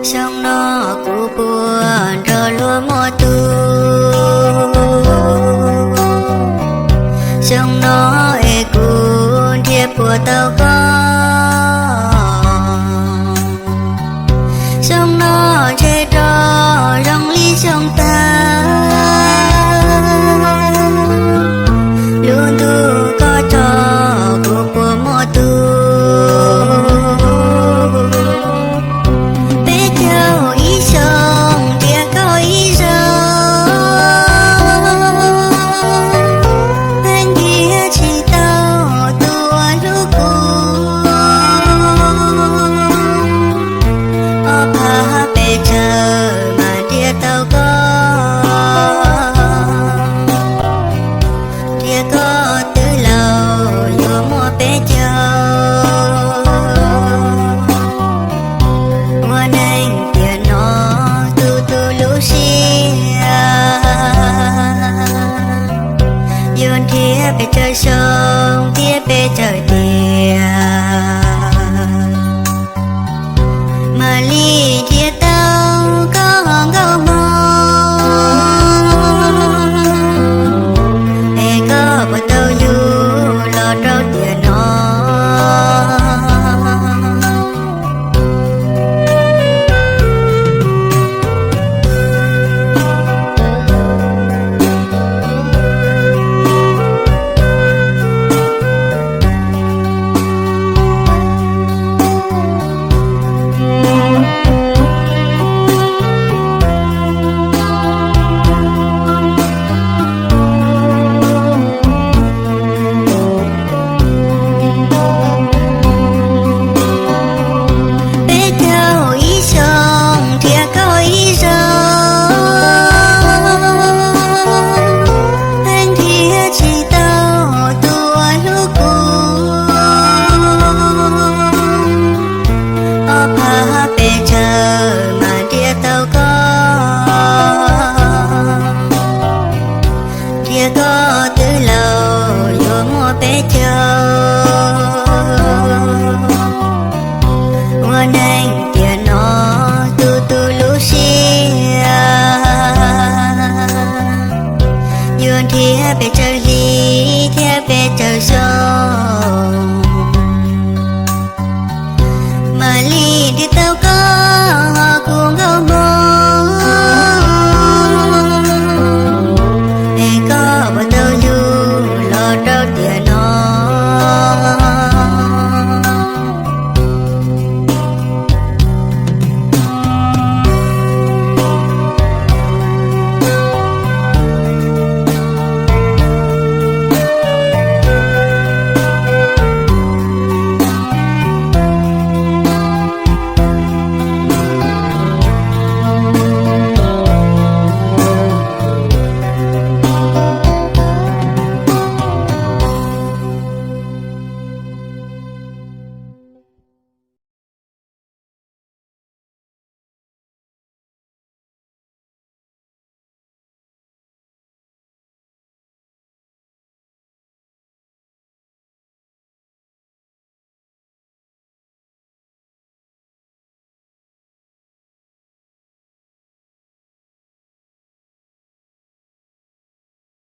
Xyoo no kuv puas nrog luag muaj tus? Xyoo no es kuv nrhiav puas tau koj? Xyoo no ntshe rov zoo li xyoo tag, lub ntuj koj tso kuv puas muaj tus? Peb caug ib xyoos nrhiav koj ib zaug, pheej nrhiav tsis tau tus uas hlub kuv. Ob phav pes tsawg mas nrhiav tau koj, nrhiav koj twb laus yuav muaj peb caug. Ua neeg tiam no tu tu lub siab, yuav nrhiav pes tsawg xyoo thiab pes tsawg tiam, mam li nrhiav tau koj nkauj hmoob, es koj puas tau yug los rau tiam no? Peb caug ib xyoos nrhiav koj ib zaug, pheej nrhiav tsis tau tus uas hlub kuv. Ob phav pes tsawg mas